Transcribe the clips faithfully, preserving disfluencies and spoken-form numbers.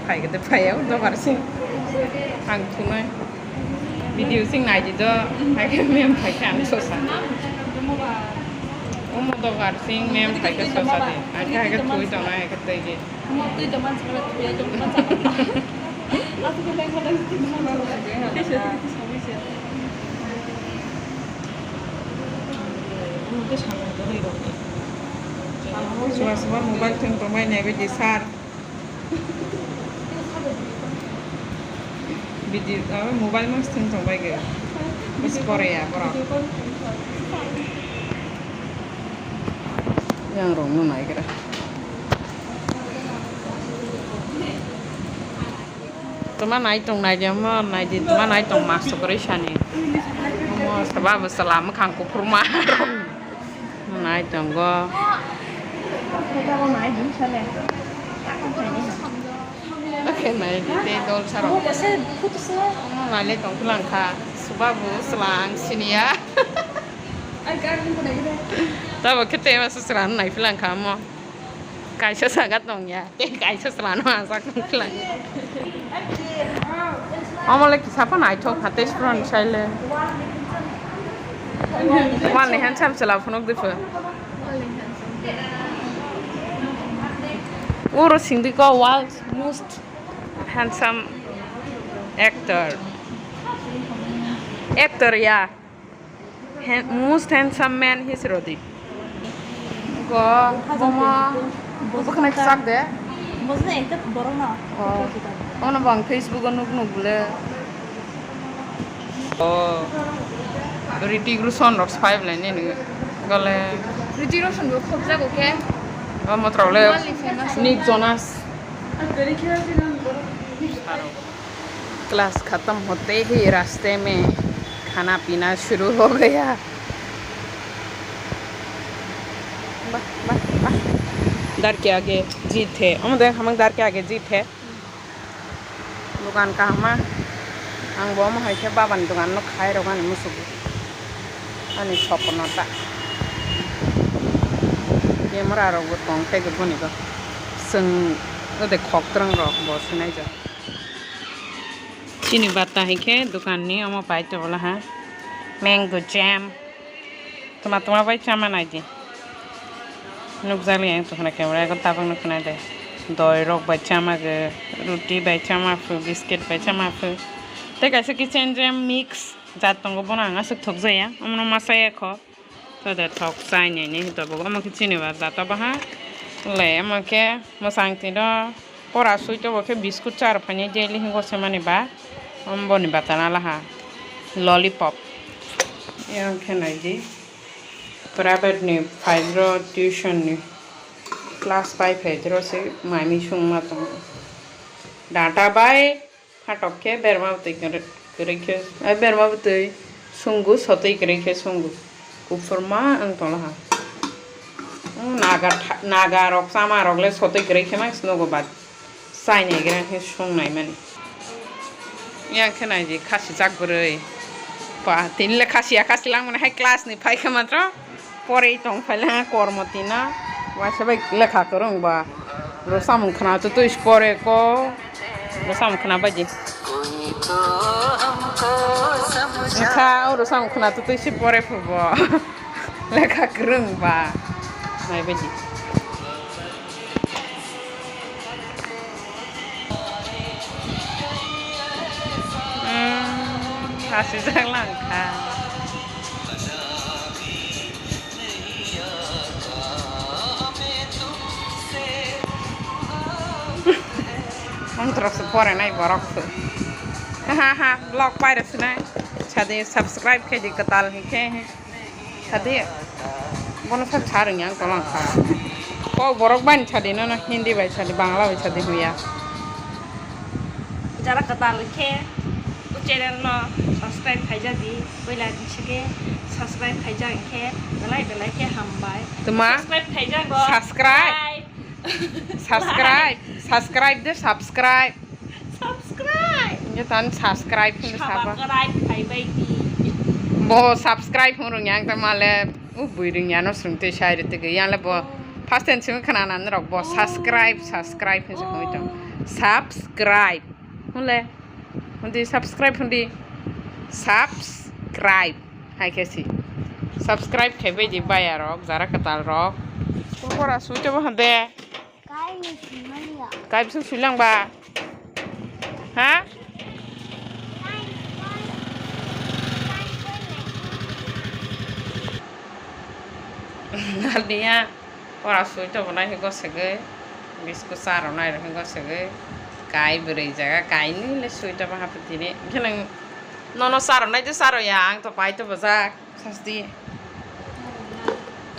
Phaikhe tei phaiya o dogar sing. Ang thunai. Video sing naidi do. Phaikhe mem phaikhe ang sosa. Omo dogar sing mem phaikhe sosa de. Ang khe thui tongnai khe tei ge. Soba soba mobile thwng tongbai nai bai di sir. Video, ah, mobile mas thwng tong bai ge. Mas pore ya borok. Yang rong no nai gra. Toma nai tong nai jam nai di toma nai tong mas sokori sani. Mo saba bo salam khang kuphur ma. Nai tongo. Oke, nai di tei dol saro. Nai le tong phlang kha. Suba bo slang siniya. Tabo khe tei masa sran nai phlang kha mo. Kaisa saga tong ya. Tei kaisa sran ma sak phlang. Omo le kisa phano naithok ha, tei sroni sai le. Wal ni handsome chwla phunuk di pho. Uro singdi ko world's most handsome actor. Actor ya. Han-, most handsome man he is Rodip. Go, bomo, bwkhwnai kwchak de. Bwswk ekta borok no. Oh. Ono bang Facebook o nuk nuk bole. Oh. Ritik Roshan rok five line ni gole. Ritik Roshan bo khobjago khe. Oh, motrok le. World ni famous. Nick Jonas. Class khatam hote hi raste mein khana pina shuru ho gaya. Bah, bah, bah. Dar ke aage jeet hai. Omo de hamang dar ke aage jeet hai. Dukan kaham ma. Ang bo omo hai khe babani dukan no khai rok ani musugo. Ani sopno ta. Camera rok bo tong tei boni bo. Chwng ode khok twrwng rok bo sinai jak. Chini bata hai khe dukan ni omo pai tongla ha. Mango jam. Tuma tuma bai chama nai di. Nukjali ang tongkhna camera ko tabang nukkhna de. Doi rok bai chama ge, ruti bai chama phu, biscuit bai chama phu. Tei kaisa kitchen jam mix jat tongo bono ang aswk thok jaya. Omono masa ya kho. Tode thok chai nini tabuk omo khe chini ba jata baha. Le omo khe mwsang tino pora sui tobo khe biscuit char phani daily hingo se mani ba. Omo boni bata na laha. Lollipop. Yang khe nai di. Private ni phai rw tuition ni class pai phai rw se mami sung ma tongo. Data bai. Phatok khe berma bwtwi kwrwi, kwrwi khe, ai berma bwtwi swngo, sotwi kwrwi khe swngo. Kuphurma wng tongla ha. Wng naga tha-, naga rok chama rok le sotwi kwrwi khe ma swngo ba. Chainai gra khe swngnai mani. Yang khe nai di khasijak bwrwi. Ba, tini le khasiya khasi lang mani hai class ni phai khe matro. Porei tong phaile ha kormo tina. Waisa bai lekha kwrwng ba. Bwrwi samung khna tutui se pore ko. Bwrwi samung khna baji. Kha o bwrwi samung khna tutui se pore phubo. Lekha kwrwng ba. Nai baji. Hmm, khasijak lang kha. Ang torok se pore nai borok se. Ha ha, vlog pairo se nai. Sadi subscribe khe di kwtal hi khe. Sadi, bono sa sa rwngya ang tolong kha. Kok borok bai sadi nono Hindi bai sadi, Bangla bai sadi huya. Jara kwtal khe o channel no subscribe khaijak di, puila ni sike subscribe khaijak khe belai belai khe hambai. Tuma? Subscribe khaijak go. Subscribe. Bye. Subscribe, subscribe de subscribe. Subscribe. Ye tan subscribe hwn saba. Subscribe khai bai di. Bo subscribe hwn rung yang ta male u bui rung ya no sung te sai re te ge yang le bo first time sung khana nan rok bo subscribe, subscribe hwn sa hoi tong. Subscribe. Hwnle. Hwndi subscribe hwndi. Subscribe. Hai khe si. Subscribe khai bai di baya rok, jara kwtal rok. Pora sui tebo hwndi. Kai ni simanya. Kai bising sui lang ba. Ha? Nalniya. Pora sui tobonai hingo segwi, biscuit cha rwnai rw hingo segwi, kai bwrwi jaga kainwi le sui tobo hapitini. Hwnkhe nwng nono cha rwnai de cha rwya, ang to pai tobojak, sasti.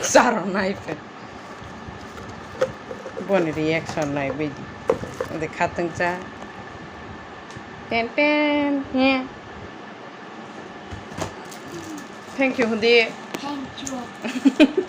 Cha rwnai phe. Boni reaction nai baidi. Ode khatungcha. Ten ten, he. Thank you, hwndi. Thank you.